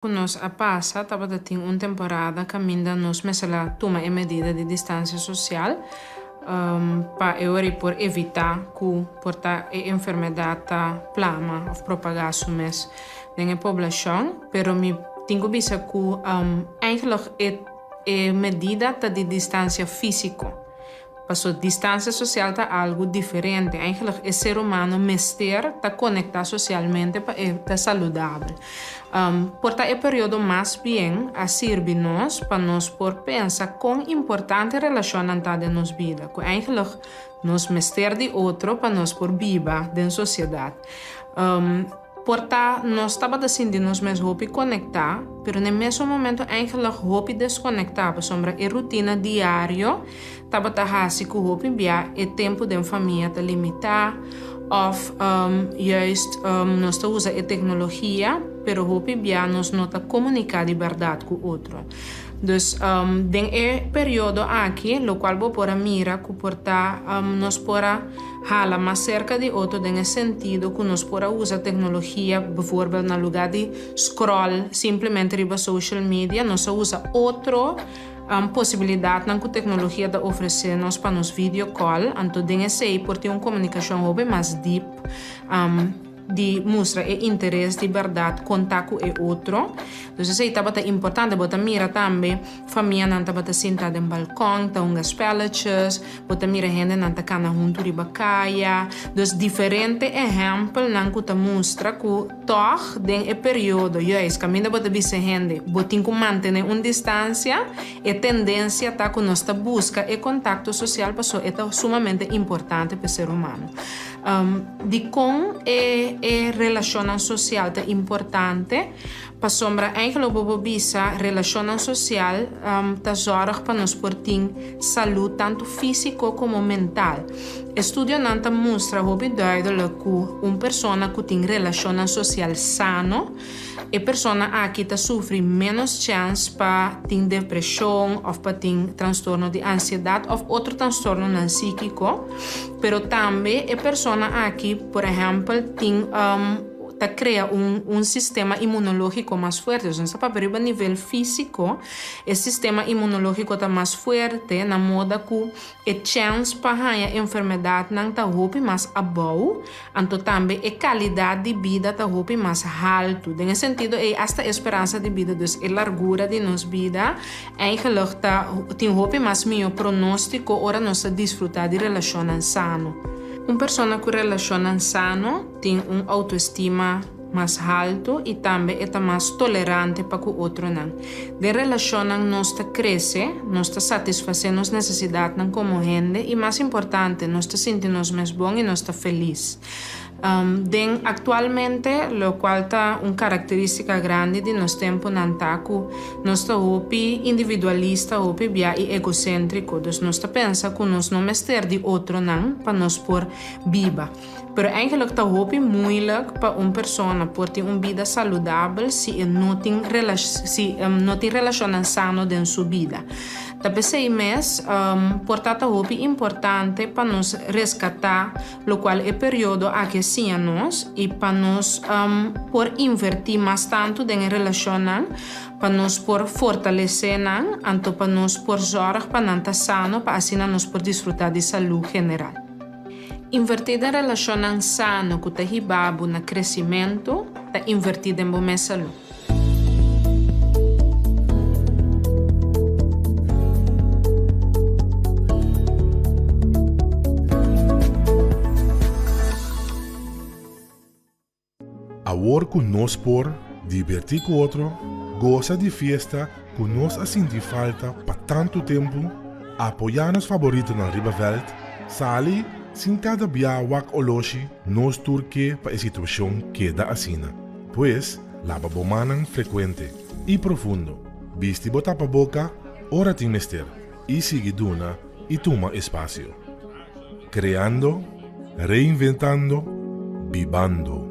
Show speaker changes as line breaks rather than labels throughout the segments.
Ku nos a pasa tabata tin un temporada kaminda nos mester a tuma e medida di distansia sosial pa e ora ei por evitá ku por ta e enfermedat ta plama òf propagá su mes den e poblashon. Pero mi tin ku bisa ku eigenlijk e medida ta di distansia físiko. Paso distansia sosial ta algu diferente. Eigenlijk e ser humano mester ta konektá sosialmente pa e ta saludabel. Por ta e periodo mas bien a sirbi nos pa nos por pensa kon importante relashonnan ta den nos bida. Ku eigenlijk nos mester di otro pa nos por biba den sosiedat. Por ta nos tabata sinti nos mes hopi konektá, pero n'e mesun momento eigenlijk hopi deskonektá pasobra e rutina diario tabata hasi ku hopi bia e tempu den famia ta limitá òf juist nos ta usa e teknologia pero hopi bia nos no ta komuniká di bèrdat ku otro. Dus den e periodo aki lokual bo por a mira ku por ta nos por a Hala mas serka di otro den e sentido ku nos por a usa teknologia, bijvoorbeeld na lugá di scroll simplemente riba social media, nos a usa otro posibilidatnan ku teknologia ta ofresé nos pa nos video call, anto den esei por tin un komunikashon hopi mas diep. Di mustra e interes di bèrdat konta ku e otro. Dus esei tabata importante. Bo ta mira tambe famianan tabata sinta den balkon ta hunga spelletjes. Bo ta mira hendenan ta kana huntu riba kaya. Dus diferente ehèmpelnan ku ta mustra ku tòg den e periodo juis kaminda bo ta bisa hende bo tin ku mantené un distansia, e tendensia ta ku nos ta buska e kontakto sosial pasobra e ta sumamente importante pa e ser humano. Dikon e e relashonnan sosial ta importante? Pasobra eigenlijk bo por bisa relashonnan sosial ta zòrg pa nos por tin salú tantu físiko komo mental. Estudionan ta mustra hopi duidelik ku un persona ku tin relashonnan sosial sano, E persona aki ta sufri ménos chèns pa tin depreshon òf pa tin trastorno di ansiedat òf otro trastornonan síkiko. Pero tambe e persona aki, por ehèmpel, tin ta krea un un sistema inmunológiko mas fuerte. Dus nos ta papia riba nivel físiko, e sistema inmunológiko ta mas fuerte na moda ku E chèns pa haña enfermedatnan ta hopi mas abou, anto tambe e kalidat di bida ta hopi mas haltu. Den e sentido ei asta e speransa di bida, dus e largura di nos bida, eigenlijk ta tin hopi mas mihó pronóstiko ora nos ta disfrutá di relashonnan sano. Un persona ku relashonnan sano tin un outoestima mas haltu i tambe e ta mas tolerante pa ku otronan. Den relashonnan nos ta krese, nos ta satisfasé nos nesesidatnan komo hende i mas importante, nos ta sinti nos mes bon i nos ta felis. Den aktualmente, lokual ta un karakterístika grandi di nos tempunan ta ku nos ta hopi individualista, hopi bia i egoséntriko. Dus nos ta pensa ku nos no mester di otronan pa nos por biba. Pero eigenlijk ta hopi moeilijk pa un persona por tin un bida saludabel si e no tin si no tin relacionnan sano den su bida. Ta p'esey mes por ta ta hopi importante pa nos rescata locual e periodo aki a siña nos y pa nos por inverti mas tanto den e relacionnan pa nos por fortalece nan anto pa nos por zorg pa nan ta sano pa asina nos por disfruta di salud general. Invertí den relashonnan sano ku ta hiba bo na kresimentu ta invertí den bo mes salú.
Awor ku nos por dibertí ku otro, gosa di fiesta ku nos a sinti falta pa tantu tempu, apoyá nos faboritonan riba vèlt, sali sin kada bia wak oloshi, nos tur ke pa e situashon keda asina. Pues, laba bo mannan frekuente i profundo, bisti bo tapaboka ora tin mester i sigui duna i tuma espasio. Kreando, reinventando, bibando.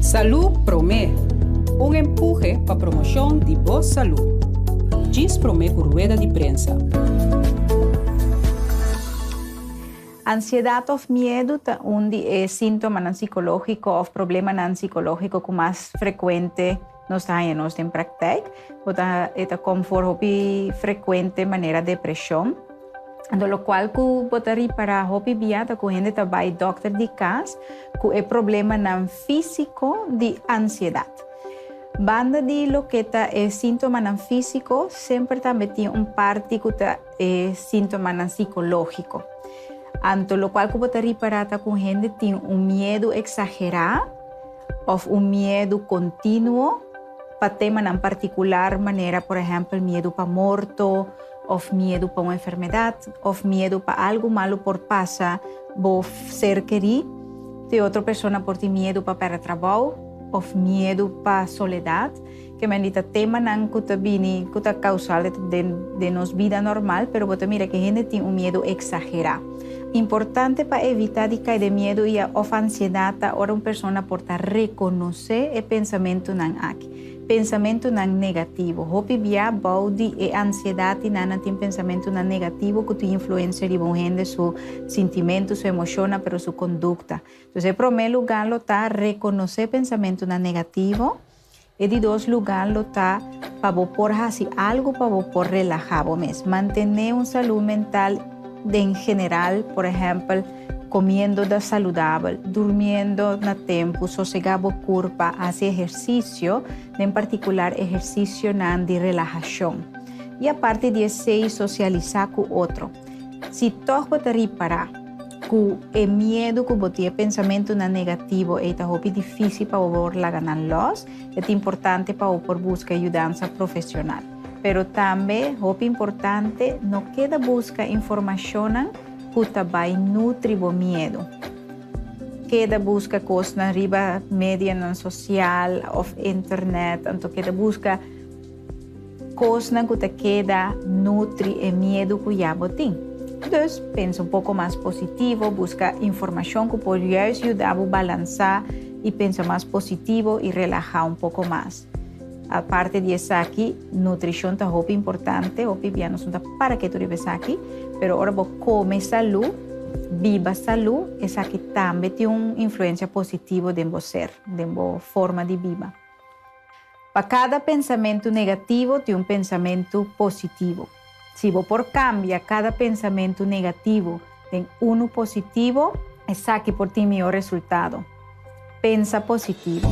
Salú Promé, un empuhe pa promoshon di bo salú. Djis promé ku rueda di prensa.
Ansiedat òf miedu ta un di e síntomanan sikológiko òf problemanan sikológiko ku mas frekuente nos ta haña nos den praktijk. Bo ta e ta kom for hopi frekuente manera depreshon. Anto lokual ku bo ta ripará hopi bia ta ku hende ta bai dòkter di kas ku e problemanan físiko di ansiedat. Banda di loke ta e síntomanan físiko semper tambe tin un parti ku ta e síntomanan sikológiko. Anto lokual ku bo ta ripará ta ku hende tin un miedu eksagerá òf un miedu kontinuo pa temanan partikular manera por ehèmpel miedu pa morto òf miedu pa un enfermedat òf miedu pa algu malu por pasa bo ser kerí. Te otro persona por tin miedu pa pèrdè trabou òf miedu pa soledat. Ke men di ta temanan ku ta bini, ku ta kausal den den nos bida normal, pero bo ta mira ke hende tin un miedu eksagerá. Importante pa evitá di kai den miedu i òf ansiedat ta ora un persona por ta rekonosé e pensamentunan aki. Pensamentunan negativo. Hopi bia bou di e ansiedat i nan nan tin pensamentunan negativo ku tin influensia riba un hende su sintimentu, su emoshonnan, pero su kondukta. Entonces e promé lugá lo ta rekonosé pensamentunan negativo. E di dos lugá lo ta pa bo por hasi algu pa bo por relahá bo mes. Mantené un salú mental den general, por ehèmpel, komiendo da saludabel, durmiendo na tempu, sosegá bo kurpa, hasi ehersisio, den partikular ehersisionan di relahashon. I aparte di esei sosialisá ku otro. Si tòg bo ta ripará ku e miedu ku bo tin, e pensamentunan negativo ei ta hopi difísil pa bo por laga nan lòs, e ta importante pa bo por buska yudansa profesional. Pero tambe, hopi importante, no keda buska informashonnan ku ta bai nutri bo miedu. Keda buska kosnan riba medianan sosial òf internet, anto keda buska. Kosnan ku ta keda nutri e miedu ku ya bo tin. Dus, pensa un poko mas positivo, buska informashon ku por juist yuda bo balansá i pensa mas positivo i relahá un poko mas. Aparte di esaki, nutrishon ta hopi importante, hopi bia nos no ta para ketu riba esaki, pero ora bo kome salú, biba salú, esaki tambe tin un influensia positivo den bo ser, den bo forma di biba. Pa kada pensamentu negativo tin un pensamentu positivo. Si bo por kambia kada pensamentu negativo den unu positivo, esaki por tin mihó resultado. Pensa positivo.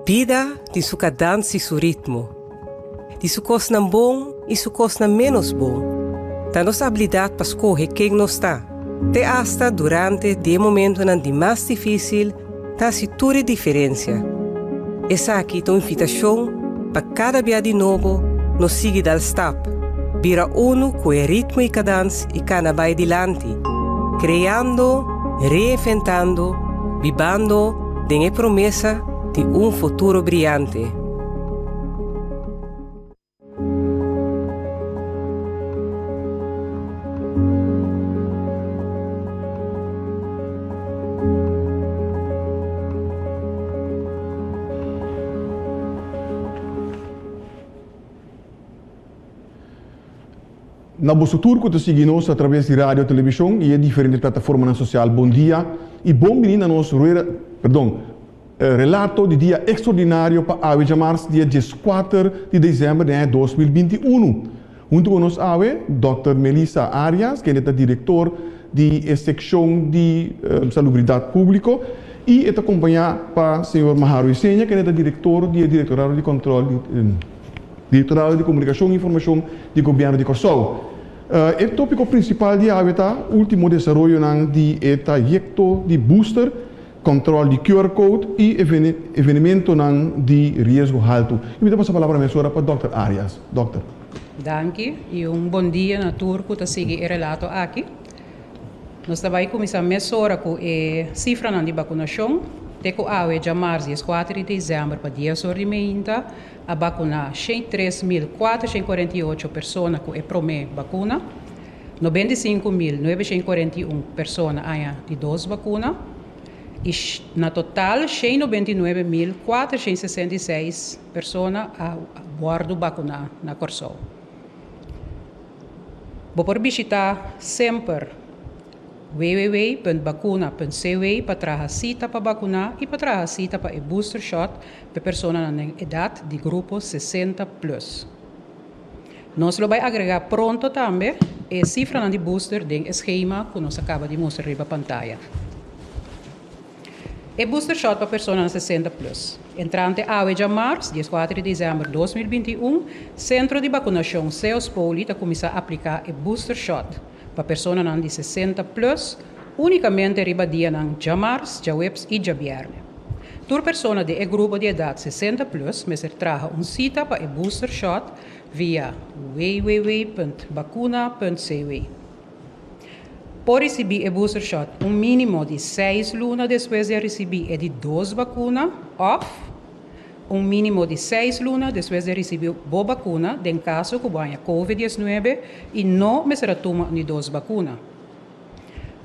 Bida tin su kadans i su ritmo. Di su kosnan bon i su kosnan ménos bon. Ta nos abilidat pa skohe ken nos ta, te asta durante di e momentonan di mas difísil, ta hasi tur e diferensia. Esaki ta un invitashon pa kada bia di nobo nos sigui dal stap, bira unu ku e ritmo i kadans i kana bai dilanti, kreando, reinventando, bibando, Den e promesa di un futuro briante.
Na boso tur ku ta sigui nos a traves di radio, televishon i e diferente plataformanan sosial bon dia i bon bini na nos rueda, perdon, relato di dia ekstraordinario pa awe djamars dia dieskuater di desèmber den aña 2021. Huntu ku nos awe Dòkter Melissa Arias kende ta direktor di e sekshon di Salubridat Públiko i e ta kompañá pa señor Maharo Isenia kende ta direktor di e Direktorado di Kòntròl di. Direktorado di Komunikashon i Informashon di Gobièrnu di Kòrsou. E tópiko prinsipal di awe ta último desaroyonan di e trayekto di booster, kòntròl di QR code i evenementonan di riesgo haltu. I mi ta pasa palabra mesora pa dòkter Arias. Dòkter.
Danki i un bon dia na tur ku ta sigui e relato aki. Nos ta bai kuminsá mesora ku e sifranan di bakunashon te ku awe djamars dieskuater di desèmber pa dies or di meinta. A bakuná 103.448 persona ku e promé bakuna, 95.941 persona haña di dos bakuna. I na total 199.466 persona a wòrdu bakuná na Kòrsou. Bo por bishitá semper www.bakuna.cw pa traha sita pa bakuná i pa traha sita pa e booster shot pa e personanan den edat di grupo 60 plus. Nos lo bai agregá pronto tambe e sifranan di booster den e skema ku nos a kaba di mustra riba pantaya. E booster shot pa personanan 60 plus. Entrante awe djamars, 14 di desèmber 2021, Sentro di Bakunashon Seos Poli ta kuminsá apliká e booster shot pa personanan di 60 plus únikamente riba dianan djamars, djaweps i djabièrnè. Tur persona den e grupo di edat 60 plus mester traha un sita pa e booster shot via www.bakuna.cw. Por risibí e booster shot un mínimo di 6 luna despues di a risibí e di dos bakuna òf un mínimo di 6 luna despues di a risibí bo bakuna den kaso ku bo haña covid 19 i no mester a tuma un di dos bakuna.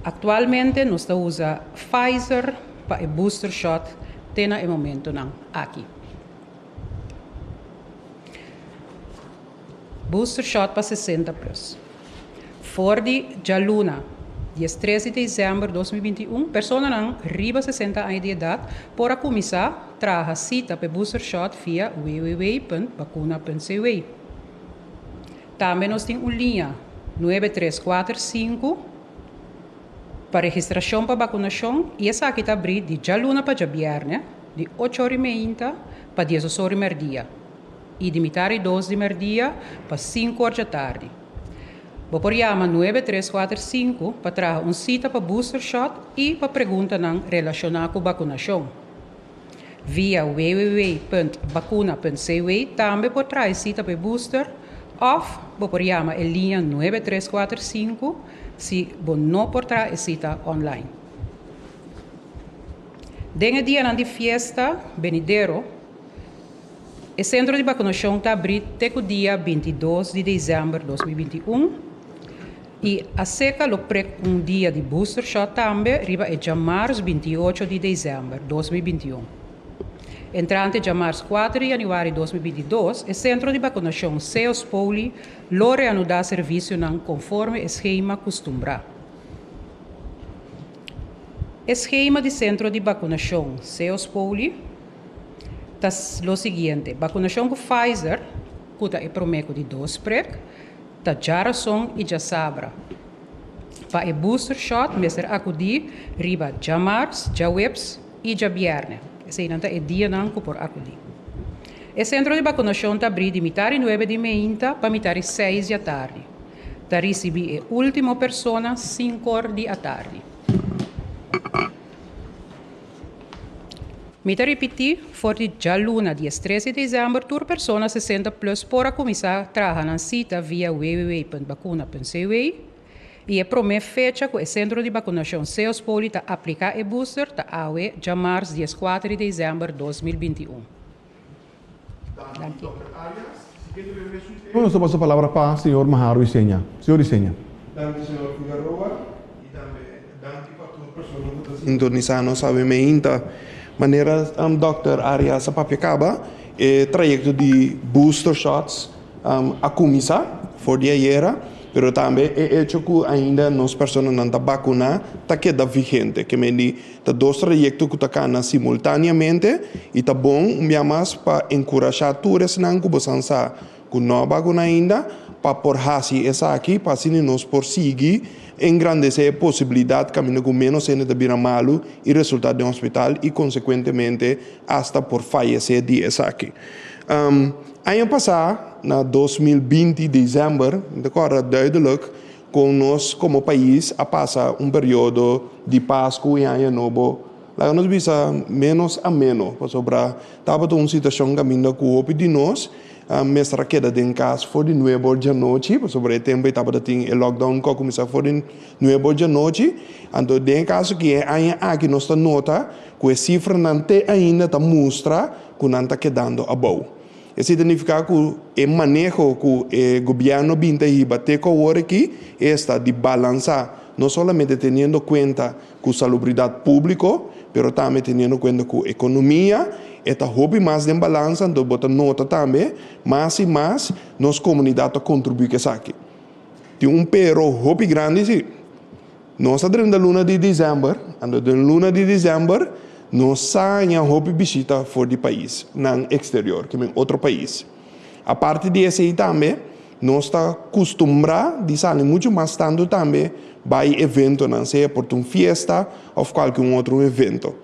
Aktualmente nos ta usa Pfizer pa e booster shot te na e momentonan aki. Booster shot pa 60 plus. For di djaluna, 13 di desèmber 2021, personanan riba 60 aña di edat por a kuminsá traha sita pa e booster shot via www.bakuna.cw. Tambe nos tin un liña 9345 pa registrashon pa bakunashon i esaki ta abrí di djaluna pa djabièrnè di ocho ora i meinta pa diesdos ora i mèrdia i di mitar i dos di mèrdia pa sinku or djatardi. Bo por yama 9345 pa traha un sita pa booster shot i pa preguntanan relashoná ku bakunashon. Via www.bakuna.cw tambe por traha sita pa e booster òf bo por yama e liña 9345 si bo no por traha e sita online. Den e dianan di fiesta benidero, e sentro di bakunashon ta abrí te ku dia 22 di desèmber 2021 i aseka lo prek un dia di booster shot tambe riba e djamars 28 di desèmber 2021. Entrante djamars 4 di yanüari 2022, e sentro di bakunashon Seos Poli lo reanudá servisionan konforme e skema kustumbrá. E skema di sentro di bakunashon Seos Poli ta lo siguiente: bakunashon ku Pfizer, ku ta e promé ku di dos prek, ta djarason i djasabra. Pa e booster shot mester akudí riba djamars, djaweps i djabièrnè. Eseinan ta e dianan ku por akudí. E sentro di bakunashon ta abrí di mitar i nuebe di meinta pa mitar i seis di atardi. Ta risibí e último persona sinkor di atardi. Mi ta ripití, for di djaluna 13 di desèmber tur persona 60 plus por a kuminsá traha nan sita via www.bakuna.cw i e promé fecha ku e sentro di bakunashon Seos Poli ta apliká e booster ta awe djamars 14 di desèmber 2021.
Danki. Nos ta pasa palabra pa señor Maharo Isenia. Señor Isenia.
Danki señor Figueroa i tambe danki pa tur persona ku ta sintonisá nos awe meinta. Manera Dòkter Arias a papia kaba, e trayekto di booster shots a kuminsá for di ayera, pero tambe e echo ku ainda nos personanan ta bakuná ta keda vigente. Ke men di ta dos trayekto ku ta kana simultáneamente i ta bon un bia mas pa enkurashá tur esnan ku bosan sa ku no a bakuná ainda pa por hasi esaki pa asina nos por sigui engrandesé e posibilidat kaminda ku ménos hende ta bira malu i resultá den hospital i konsekuentemente asta por fayesé di esaki. Aña pasá na 2020 desèmber, mi ta kòrda duidelik kon nos komo pais a pasa un periodo di Pasku i Aña Nobo, laga nos bisa ménos ameno, pasobra tabata un situashon kaminda ku hopi di nos mester a keda den kas for di nuebe or djanochi, pasobra e tempu ei tabata tin e lockdown ku a kuminsá for di nuebe or djanochi. Anto den e kaso ki e aña aki nos ta nota ku e sifranan te ainda ta mustra ku nan ta kedando abou. Esei ta nifiká ku e maneho ku e gobièrnu a bin ta hiba te ku awor aki, esta di balansá. No solamente teniendo kuenta ku salubridat públiko, pero tambe teniendo kuenta ku ekonomia e ta hopi mas den balansa, anto bo ta nota tambe mas i mas nos komunidat ta kontribuí ku esaki. Tin un pero hopi grandi si. Nos a drenta luna di desèmber, anto den luna di desèmber nos sa haña hopi bishita for di pais nan eksterior, ke men otro pais. Aparte di esei tambe nos ta kustumbrá di sali muchu mas tantu tambe bai eventonan, sea por ta un fiesta òf kualke un otro evento.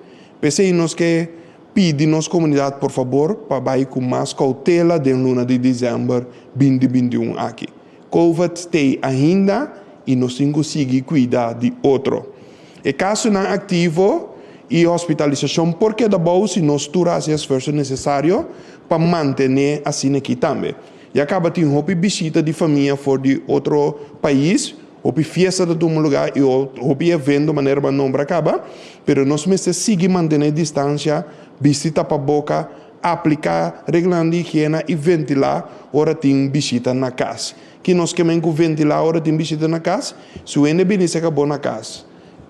P'esei nos ke pidi nos komunidat por fabor pa bai ku mas koutela den luna di desèmber 2021 aki. Covid t'ei ainda i nos tin ku sigui kuida di otro. E kasonan aktivo i hospitalisashon por keda bou si nos tur hasi esfuerso nesesario pa mantené asina aki tambe. Ya kaba tin hopi bishita di famia for di otro pais, hopi fiesta ta tuma lugá i hopi evento manera bo a nombra kaba, pero nos mester sigui mantené distansia, bisti tapaboka, Apliká reglanan di higiena i ventilá ora tin bishita na kas. Ki nos ke men ku ventilá ora tin bishita na kas? Si un hende bini seka bo na kas,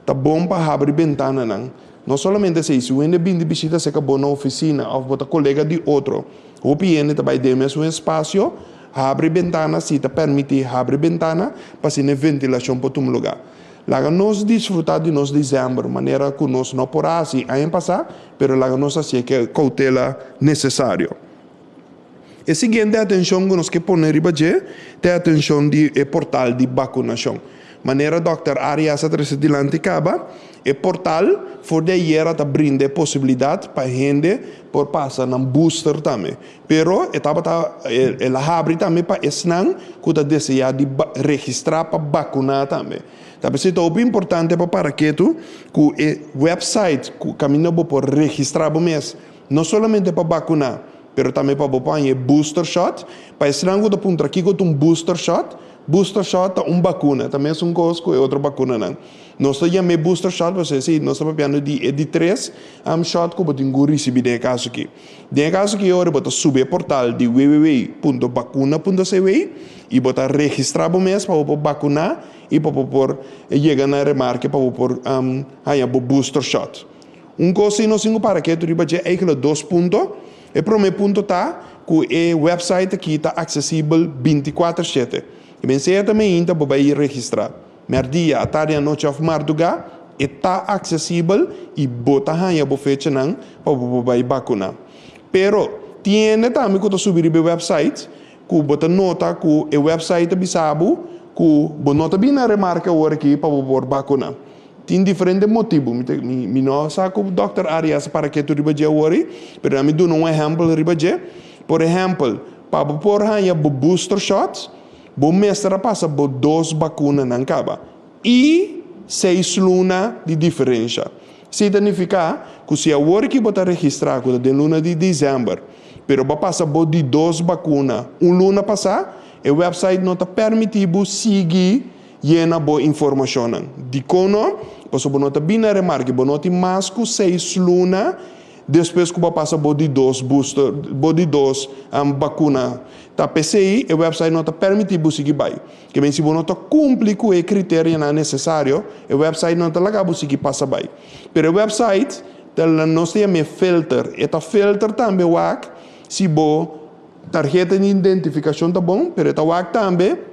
ta bon pa habri bentananan. No solamente esei, si un hende bini di bishita seka bo na ofisina òf bo ta kolega di otro, hopi hende ta bai den mesun espasio, habri bentana si ta permití habri bentana pa asina e ventilashon por tuma lugá. Laga nos disfrutá di nos desèmber manera ku nos no por a hasi aña pasá, pero laga nos hasié ku e koutela nesesario. E siguiente atenshon ku nos ke pone riba dje ta e atenshon di e portal di bakunashon. Manera dòkter Arias a trese dilanti kaba, e portal for di ayera ta brinda e posibilidat pa hende por pasa nan booster tambe. Pero e tabata el a habri tambe pa esnan ku ta deseá di registrá pa bakuná tambe. Ta p'esei ta hopi importante pa para ketu ku e wèpsait ku kaminda bo por registrá bo mes, no solamente pa bakuná, pero tambe pa bo por haña e booster shot. Pa esnan ku ta puntra kiko ta un booster shot, booster shot ta un bakuna, ta mesun kos ku e otro bakunanan. Nos ta yam'é booster shot pasobra esei nos ta papiando di e di tres shot ku bo tin ku risibí den e kaso aki. Den e kaso aki ora bo ta subi e portal di www.bakuna.cw i bo ta registrá bo mes pa bo por bakuná i pa bo por yega na remarke pa bo por haña bo booster shot. Un kos si nos tin ku para ketu riba dje eigentlik dos punto. E promé punto ta ku e wèpsait aki ta aksesibel 24 shete. I men sea ta meinta bo bai registrá. Mèrdia, atardi, anochi òf mardugá, e ta aksesibel i bo ta haña bo fechanan pa bo por bai bakuná. Pero, tin hende tambe ku ta subi riba e wèpsait ku bo ta nota ku e wèpsait ta bisa bo ku bo no ta bini na remarke awor aki pa bo por bakuná. Tin diferente motibu. Mi ta, mi, mi no sa ku dòkter Arias a para ketu riba dje awor ei, pero mi duna un ehèmpel riba dje. Por ehèmpel, pa bo por haña bo booster shot, Bo mester a pasa bo dos bakunanan kaba i seis luna di diferensha. Esei ta nifiká ku si awor ki bo ta registrá ku ta den luna di desèmber, pero bo a pasa bo di dos bakuna un luna pasá, e wèpsait no ta pèrmití bo sigui yena bo informashonnan. Dikon no? Pasobra bo no ta bini na remarke, bo no tin mas ku seis luna Despues ku bo a pasa bo di dos booster, bo di dos bakuna, ta p'esei e website no ta permití bo sigui bai. Ke men si bo no ta kumpli ku e kriterianan nesesario, e website no ta laga bo sigui pasa bai. Pero e website ta nos ta yam'é filter, e ta filter tambe wak si bo tarheta di identifikashon ta bon, pero e ta wak tambe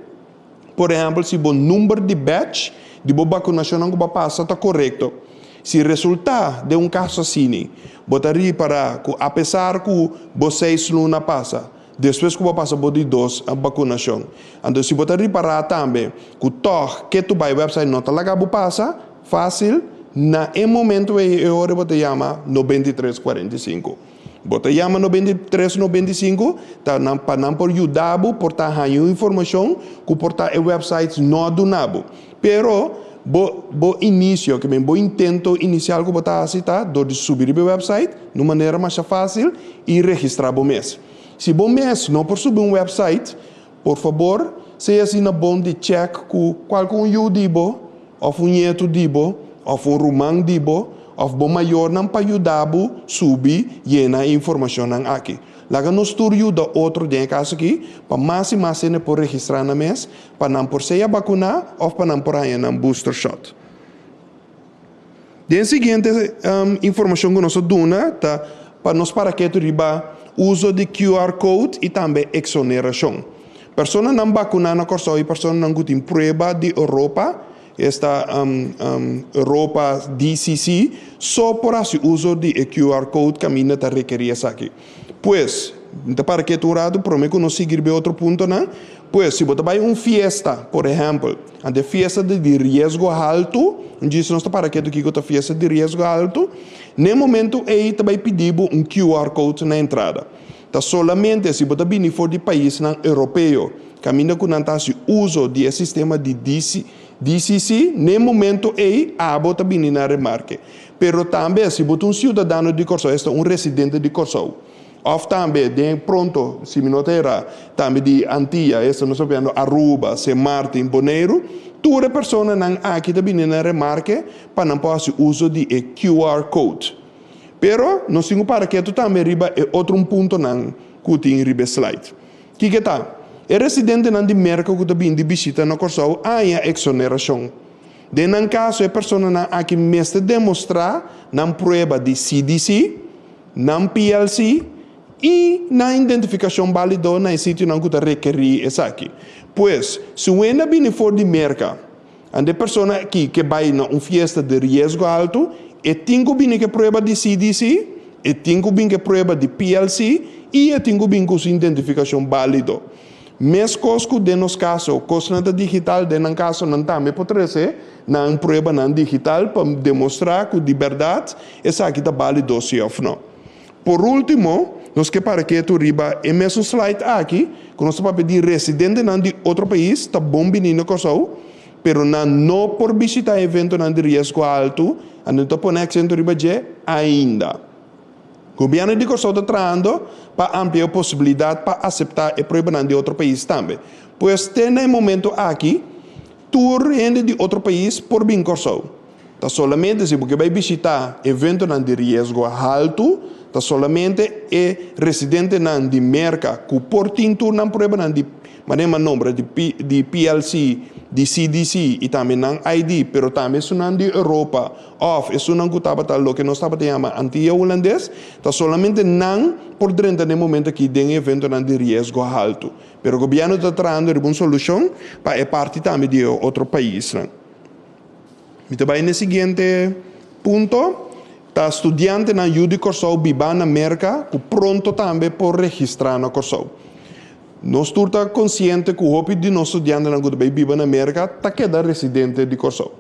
Por ehèmpel, si bo number di batch di bo bakunashonnan ku bo a pasa ta korekto. Si resultá den un kaso asini, bo ta ripará ku apesar ku bo seis luna pasa despues ku bo a pasa bo di dos bakunashon, anto si bo ta ripará tambe ku tòg ke tu bai wèpsait no ta laga bo pasa fásil, na e momentu ei e ora bo ta yama 93 45. Bo ta yama 93 95 ta nan pa nan por yuda bo por ta haña un informashon ku por ta e wèpsaits no a duna bo. Pero bo bo inisio, ke men bo intento inisial ku bo ta hasi ta dor di subi riba e wèpsait na un manera masha fásil i registrá bo mes. Si bo mes no por subi un wèpsait, por fabor sea asina bon di chèk ku kualke un yu di bo òf un ñetu di bo, òf un ruman di bo, òf bo mayornan pa yuda bo subi yena e informashonnan aki. Laga nos tur yuda otro den e kaso aki pa mas i mas hende por registrá nan mes pa nan por sea bakuná òf pa nan por haña nan booster shot. Den siguiente informashon ku nos a duna ta pa nos para ketu riba uso di QR code i tambe eksonerashon. Personanan bakuná na Kòrsou i personanan ku tin prueba di Europa, esta Europa DCC, so por hasi uso di e QR code kaminda ta rekerí esaki. Pues, mi ta para ketu un ratu promé ku nos sigui riba e otro puntonan. Pues, si bo ta bai un fiesta, por ehèmpel, anto e fiesta ta di riesgo haltu, un djis nos ta para ketu kiko ta fiesta di riesgo haltu, n'e momentu ei ta bai pidi bo un QR code na entrada. Ta solamente si bo ta bini for di paisnan europeo kaminda ku nan ta hasi uso di e sistema di DCC, n'e momento ei abo ta bini na remarke. Pero tambe si bo ta un siudadano di Kòrsou, esta un residente di Kòrsou, òf tambe den pronto, si mi no ta erá, tambe di Antia, esta nos ta papiando Aruba, Sint Maarten, Boneiru, tur e personanan aki ta bini na remarke pa nan por hasi uso di e QR code. Pero nos tin ku para ketu tambe riba e otro un puntonan ku tin riba e slide. Kiko ta? E residentenan di Merka ku ta bini di bishita na Kòrsou haña eksonerashon. Den nan kaso e personanan aki mester demostrá nan prueba di CDC, nan PLC i nan identifikashon bálido na e sitionan ku ta rekerí esaki. Pues, si un hende a bini for di Merka, Ante e persona aki ke bai na un fiesta di riesgo haltu, e tin ku bini ku e prueba di CDC, e tin ku bin ku e prueba di PLC i e tin ku bin ku su identifikashon bálido. Meskos ku den nos kaso kosnan ta digital, den nan kaso nan tambe por trese nan pruebanan digital pa demostrá ku di bèrdat esaki ta bálido si òf no. Por último, nos ke para ketu riba e mesun slide aki ku nos ta papia di residentenan di otro pais ta bon bini na Kòrsou, pero nan no por bishitá eventonan di riesgo haltu, anto ta pone aksento riba dje ainda. Gobièrnu di Kòrsou ta trahando pa amplia e posibilidat pa aseptá e pruebanan di otro pais tambe. Pues te na e momento aki, tur hende di otro pais por bin Kòrsou. Ta solamente si bo ke bai bishitá eventonan di riesgo haltu, ta solamente e residentenan di Merka ku por tin tur nan pruebanan di manera mi a nombra di di PLC, di CDC i tambe nan ID, pero tambe esunnan di Europa òf esunnan ku tabata loke nos tabata yama Antia Hulandes, ta solamente nan por drenta den momento aki den e eventonan di riesgo haltu. Pero gobièrnu ta trahando riba un solushon pa e parti tambe di e otro paisnan. Mi ta bai n'e siguiente punto. Ta studiantenan yu di Kòrsou bibá na Merka ku pronto tambe por registrá na Kòrsou. Nos tur ta konsiente ku hopi di nos studiantenan ku ta bai biba na Merka ta keda residente di Kòrsou.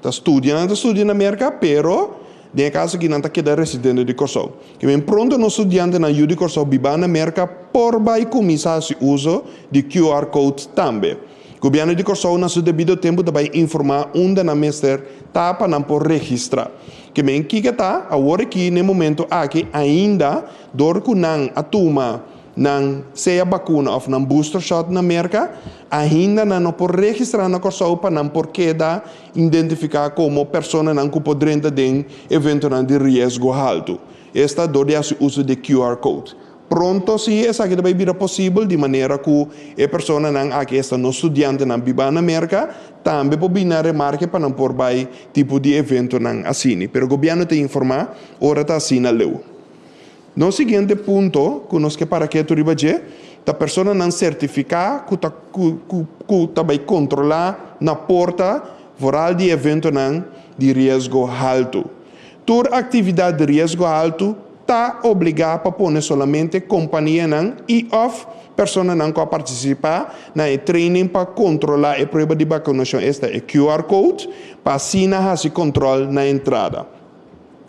Ta studia nan ta studia na Merka pero den e kaso aki nan ta keda residente di Kòrsou. Ke men pronto nos studiantenan yu di Kòrsou bibá na Merka por bai kuminsá hasi uso di QR code tambe. Gobièrnu di Kòrsou na su debido tempu ta bai informá unda nan mester ta pa nan por registrá. Ke men kiko ta awor aki na e momento aki ainda dor ku nan a tuma nan sea bakuna òf nan booster shot na Merka ainda nan no por registrá na Kòrsou pa nan por keda identifiká komo personanan ku por drenta den eventonan di riesgo haltu. Esta dor di hasi uso di QR code. Pronto si esaki ta bai bira posibel di manera ku e personanan aki esta nos studiantenan bibá na Merka tambe por bini na remarke pa nan por bai tipo di eventonan asini. Pero gobièrnu ta informá ora ta asina leu. Nos siguiente punto ku nos ke para ketu riba dje ta personanan sertifiká ku ta ku ta bai kontrolá na porta vooral di eventonan di riesgo haltu. Tur aktividat di riesgo haltu ta obligá pa pone solamente kompanianan i òf personanan ku a partisipá na e training pa kontrolá e prueba di bakunashon, esta e QR code, pa asina hasi kontrol na entrada.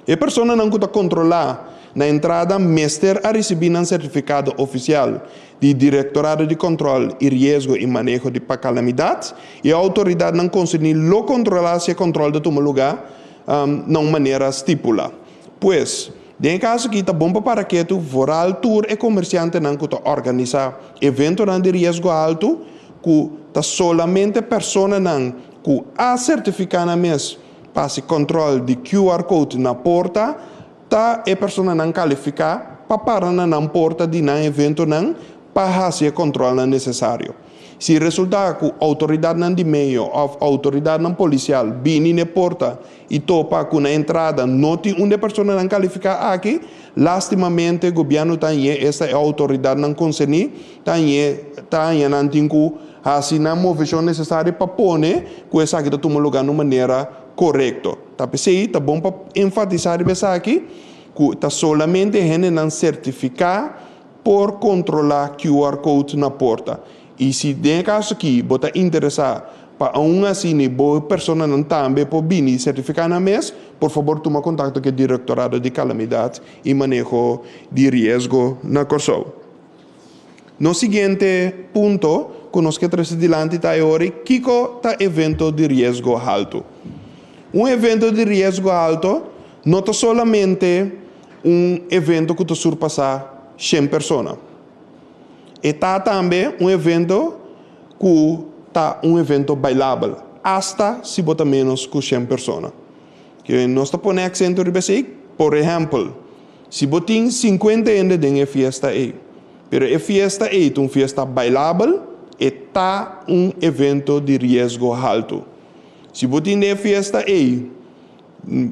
E personanan ku ta kontrolá na entrada mester a risibí nan sertifikado ofisial di Direktorado di Kontrol i Riesgo i Maneho di pa Kalamidat i e outoridatnan konserní lo kontrolá si e kontrol ta tuma lugá na un manera stipulá. Pues, den e kaso aki ta bon pa para ketu vooral tur e komersiantenan ku ta organisá eventonan di riesgo haltu ku ta solamente personanan ku a sertifiká nan mes pa hasi kòntròl di QR code na porta ta e personanan kalifiká. pa para na nan porta di nan eventonan pa hasi e kòntròlnan nesesario. Si resultá ku outoridatnan di medio òf outoridatnan polisial bini na e porta i topa ku na entrada no tin un di e personanan kalifiká aki, lástimamente gobièrnu ta hañ'é, esta e outoridatnan konserní ta hañ'é, ta haña nan tin ku hasi nan moveshon nesesario pa pone ku esaki ta tuma lugá na un manera korekto. Ta p'esei ta bon pa enfatisá riba esaki ku ta solamente hendenan sertifiká por kontrolá QR code na porta. I si den e kaso aki bo ta interesá pa aun asina bo personanan tambe por bini sertifiká nan mes, por fabor tuma kontakto ku e Direktorado di Kalamidat i Maneho di Riesgo na Kòrsou. Nos siguiente punto ku nos ke trese dilanti ta e ora kiko ta evento di riesgo haltu. Un evento di riesgo haltu no ta solamente un evento ku ta surpasá shen persona. E ta tambe un evento ku ta un evento bailabel, asta si bo ta ménos ku shen persona. Ke nos ta pone aksento riba esei, por ehèmpel, si bo tin sinkuenta hende den e fiesta ei, pero e fiesta ei ta un fiesta bailabel, e ta un evento di riesgo haltu. Si bo tin den e fiesta ei,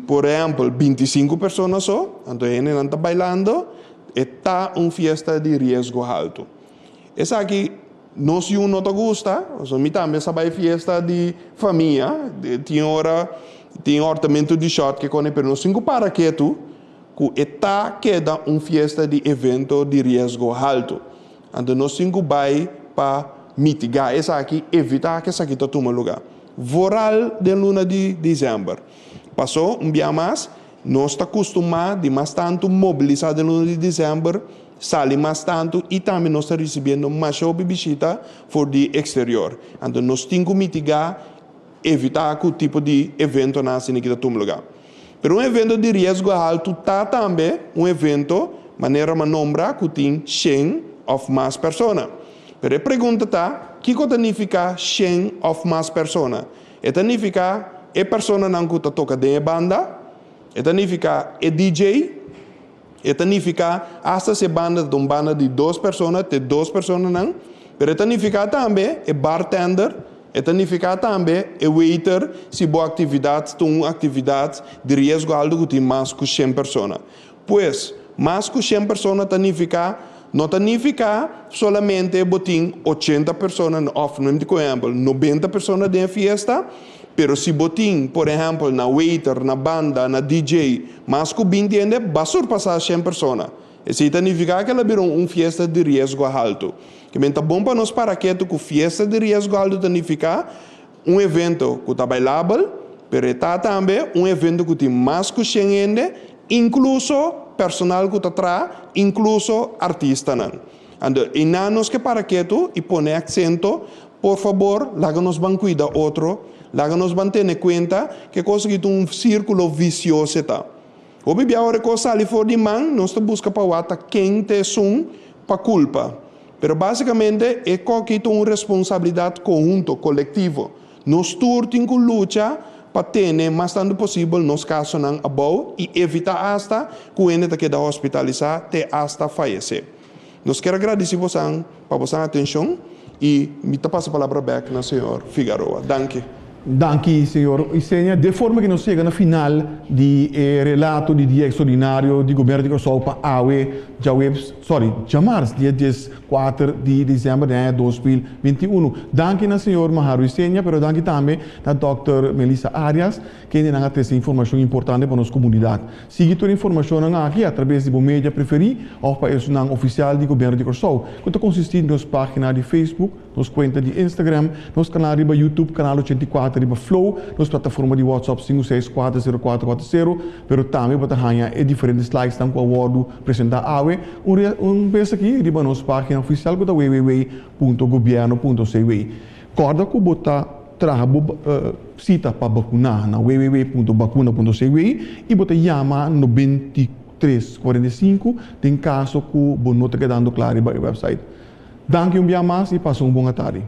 Por ehempel, 25 persona so, anto e hendenan ta bailando, e ta un fiesta di riesgo haltu. Esaki nos yu no ta gusta, pasobra mi tambe sa bai fiesta di famia, tin ora tin hortamentu di shot ke kone, pero nos tin ku para ketu ku e ta keda un fiesta di evento di riesgo haltu. Anto nos tin ku bai pa mitigá esaki, evitá ku esaki ta tuma lugá. Vooral den luna di desèmber. Pasó, un bia mas, nos ta kustumá di mas tantu mobilisá den luna di desèmber, sali mas tantu i tambe nos ta risibiendo masha hopi bishita for di eksterior. Anto nos tin ku mitigá, evitá ku tipo di eventonan asina ki ta tuma lugá. Pero un evento di riesgo haltu ta tambe un evento, manera m'a nombra, ku tin shen òf mas persona. Pero e pregunta ta, kiko ta nifiká shen òf mas persona? E ta nifiká e personanan ku ta toka den e banda? E ta nifiká e DJ? E ta nifiká asta si e banda ta un banda di dos persona, te dos personanan? Pero e ta nifiká tambe e bartender? E ta nifiká tambe e waiter si bo aktividat ta un aktividat di riesgo altu ku tin mas ku shen persona? Pues, mas ku shen persona ta nifiká, no ta nifiká solamente bo tin ochenta persona òf, no di ku ehèmpel, nobenta persona den e fiesta, pero si bo tin, por ehèmpel, na waiter, na banda, na DJ, mas ku binti hende, bo a surpasá shen persona. Esei ta nifiká ku el a bira un fiesta di riesgo haltu. Ke men ta bon pa nos para ketu ku fiesta di riesgo haltu ta nifiká un evento ku ta bailabel, pero e ta tambe un evento ku tin mas ku shen hende, inkluso personal ku ta traha, inkluso artistanan. Anto, einan nos ke para ketu i pone aksento, por fabor, laga nos ban kuida otro, laga nos ban tene kuenta ke kos aki ta un sírkulo visioso e ta. Hopi bia ora e kos sali for di man, nos ta buska pa wak ta ken ta esun pa kulpa. Pero básikamente e koki ta un responsabilidat konhunto, kolektivo. Nos tur tin ku lucha pa tene mas tantu posibel nos kasonan abou i evitá asta ku hende ta keda hospitalisá te asta fayesé. Nos kier a gradisí bosan pa bosan atenshon i mi ta pasa palabra bèk na señor Figaroa. Danki.
Danki, señor Isenia. De forma ku nos yega na final di e relato di dia ekstraordinario di Gobièrnu di Kòrsou pa awe djaweps, sorry, djamars dia 14 di desèmber di aña 2021. Danki na señor Maharu Isenia, pero danki tambe na dòkter Melissa Arias, kendenan a trese informashon importante pa nos komunidat. Sigui tur e informashonnan aki atrabes di bo media preferí òf pa esunnan ofisial di Gobièrnu di Kòrsou, ku ta konsistí di nos página di Facebook, nos kuenta di Instagram, nos kanal riba YouTube, Kanal 84 riba Flow, nos plataforma di WhatsApp sinku seis kuater sero kuater kuater sero, pero tambe bo ta haña e diferente slidesnan ku a wòrdu presentá awe un un bes aki riba nos página ofisial ku ta www.gobierno.cw. Kòrda ku bo ta traha bo sita pa bakuná na www.bakuna.cw i bo ta yama 93 45 den kaso ku bo no ta kedando kla riba e wèpsait. Danki un bia mas i pasa un bon atardi.